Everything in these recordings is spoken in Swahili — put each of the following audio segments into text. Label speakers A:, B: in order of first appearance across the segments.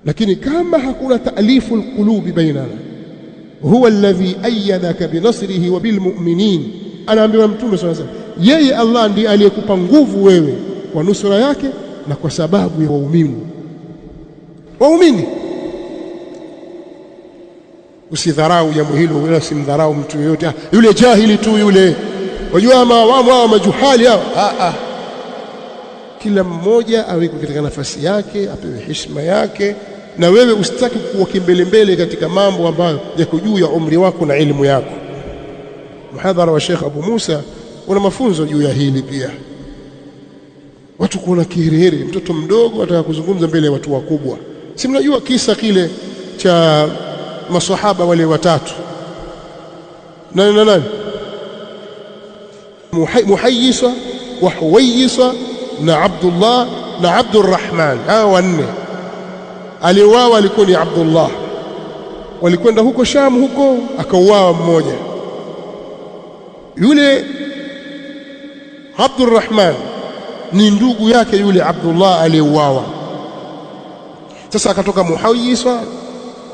A: Lakini kama hakuna taalifu alqulubi bainana, huwa alladhi ayyadaka binasrihi wa bilmu'minin, anaambiwa Mtume sallallahu alayhi wasallam, yeye Allah ndiye aliyekupa nguvu wewe kwa nusura yake na kwa sababu ya waumini. Waumini, usidharau jambo hilo, wala usimdharau mtu yoyote. Ah, yule jahili tu yule, wajua maawamu hawa majuhali hawa. Kila mmoja awekwe katika nafasi yake, apewe heshima yake, na wewe usitaki kuwa kimbelembele katika mambo ambayo yako juu ya umri wako na elimu yako. Muhadhara wa Sheikh Abu Musa una mafunzo juu ya hili pia. Watu kuona kiherehere, mtoto mdogo ataka kuzungumza mbele ya watu wakubwa. Si mnajua kisa kile cha maswahaba wale watatu, nani na nani? Muhayyisa wa Huwayisa na Abdullah na Abdurrahman, hawa wanne. Aliuawa alikuwa ni Abdullah. Walikwenda huko Shamu huko, akauawa mmoja. Yule Abdurrahman ni ndugu yake yule Abdullah aliyeuawa. Sasa akatoka Muhayyisa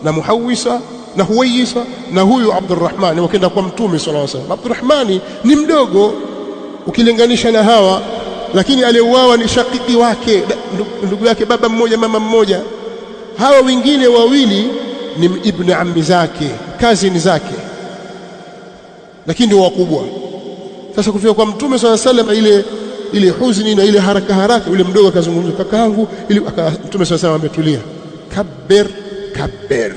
A: na Muhawisa na Huwayisa na huyu Abdurrahman, wakaenda kwa Mtume sallallahu alaihi wasallam. Abdurrahmani ni mdogo ukilinganisha na hawa, lakini aliyeuawa ni shakiki wake, ndugu yake, baba mmoja mama mmoja. Hawa wengine wawili ni ibn ammi zake, kazini zake, lakini ndio wakubwa. Sasa kufika kwa Mtume sallallahu alaihi wasallam, ile huzuni na ile haraka haraka, yule mdogo akazungumza, kakaangu, ili Mtume sallallahu alaihi wasallam ametulia, kabir kabir.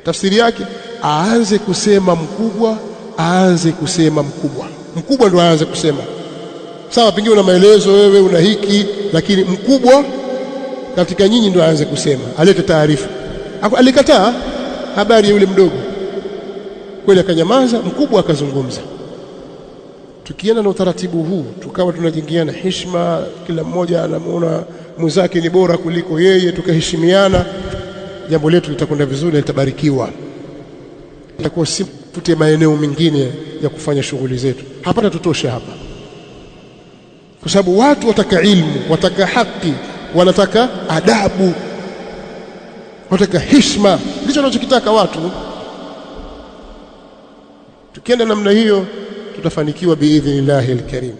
A: Tafsiri yake aanze kusema mkubwa, aanze kusema mkubwa, mkubwa ndio aanze kusema. Sawa, pengine una maelezo wewe, una hiki, lakini mkubwa katika nyinyi ndio aanze kusema, alete taarifa. Alikataa habari ya yule mdogo kweli, akanyamaza, mkubwa akazungumza. Tukienda na utaratibu huu, tukawa tunajengeana heshima, kila mmoja anamuona mwenzake ni bora kuliko yeye, tukaheshimiana, jambo letu litakwenda vizuri na litabarikiwa. Itakuwa si tute maeneo mengine ya kufanya shughuli zetu, hapana, tutoshe hapa, kwa sababu watu wataka ilmu, wataka haki, wanataka adabu, wataka heshima, ndicho wanachokitaka watu. Tukienda namna hiyo tutafanikiwa biidhnillahi alkarim.